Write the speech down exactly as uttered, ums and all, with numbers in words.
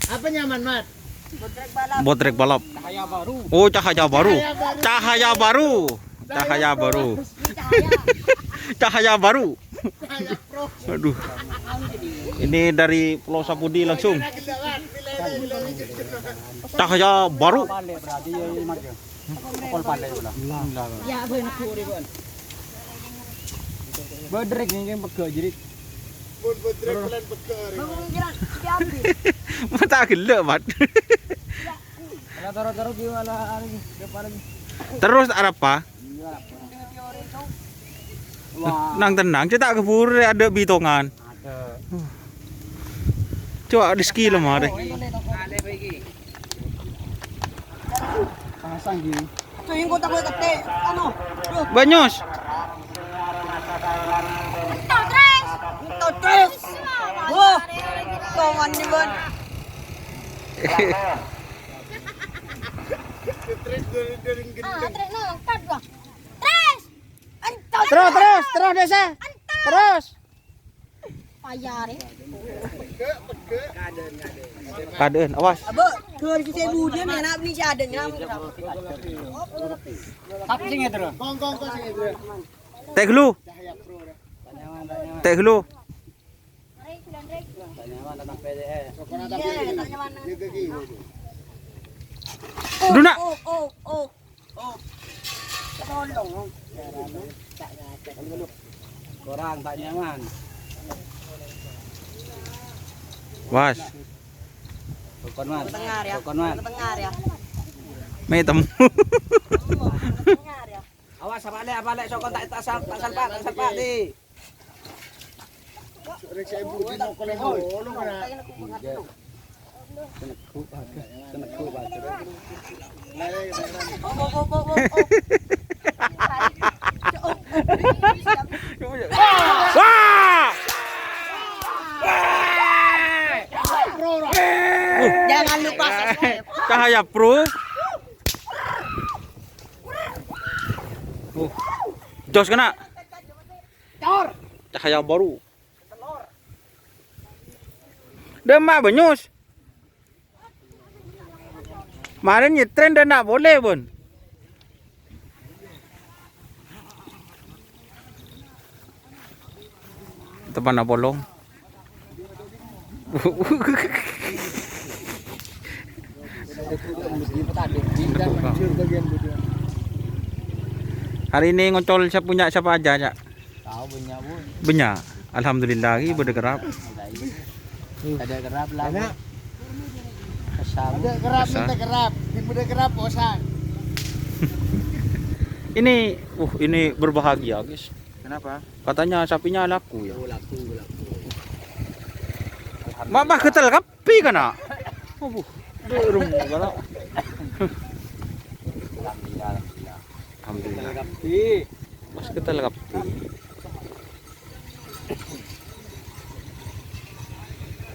Apa nyaman, Mat? Bodrek balap. Bodrek balap. Cahaya baru. Oh, cahaya baru. Cahaya baru. Cahaya baru. Cahaya baru. Cahaya baru. Cahaya pro. Aduh. Ini dari Pulau Sapudi langsung. Cahaya baru. Balik berarti ya, Mat, ya. Pokol balik pula. Ya, bener, Bu, Bu. Bodrek ini kan pegel jadi. Bun, bodrek kalian pegel. Bangun, Jiran. Diambil. Mata gelo, Mat. Kalau toro-toro gimana hari ini? Depan lagi. Terus arapa? Iya, apa? Wah. Nang tenang, cek tak keburu ada bitongan. Ada. Coba di skill mah deh. Pasang gini. Tuh, yang kotak-kotak teh, anu. Tuh. Banyos. Entar, Tres. Entar, Tres. Wah. Kawan nih, Bun. Tres dari, dari Ah, gendeng. Tres, no, entar, Bang. Tres. Entar. Terus, terus, terus, Desa. Entar. Terus. Payah, eh. Kaden, awas. Abo, dua ratus ribu dia main apa nih, si Aden, ya? Tapi sing itu, loh. Kong, kong, kong, sing itu. Tek dulu. Tek dulu. Duna. Oh, oh, oh, oh. Oh. Tolong. Kurang, tak nyaman. Was. Rukun, Wan. Tengah, ya. Rukun, Wan. Tengah, ya. Metem. Tengah, ya. Awas, apa lek, apa lek, sokon tak, tak sal-, tak salpa', tak salpa', di. Rek saya budi mau koleng dulu, kena. Kena guk, Pak. Kena guk, Pak. Wah! Jangan lupa subscribe. Cahaya Pro. Uh. Jos kena. Cahaya baru. Demak banyos. Kemarin nyetrend dan nak boleh pun. Tepan apa long? Hari ini ngocol siapa punya siapa aja, Cak? Tahu banyak, Bu. Banyak. Alhamdulillah, ini pada kerap. Ada kerap lah. Enak. Kesal. Ada kerap, kesal. Minta kerap. Di muda kerap, bosan. Ini, uh, ini berbahagia, guys. Kenapa? Katanya sapinya laku, ya. Oh, laku, laku. Mama ketel kapi kana. Aduh, belum, kalau. Alhamdulillah, alhamdulillah. Alhamdulillah. Ketel kapi. Pas ketel kapi.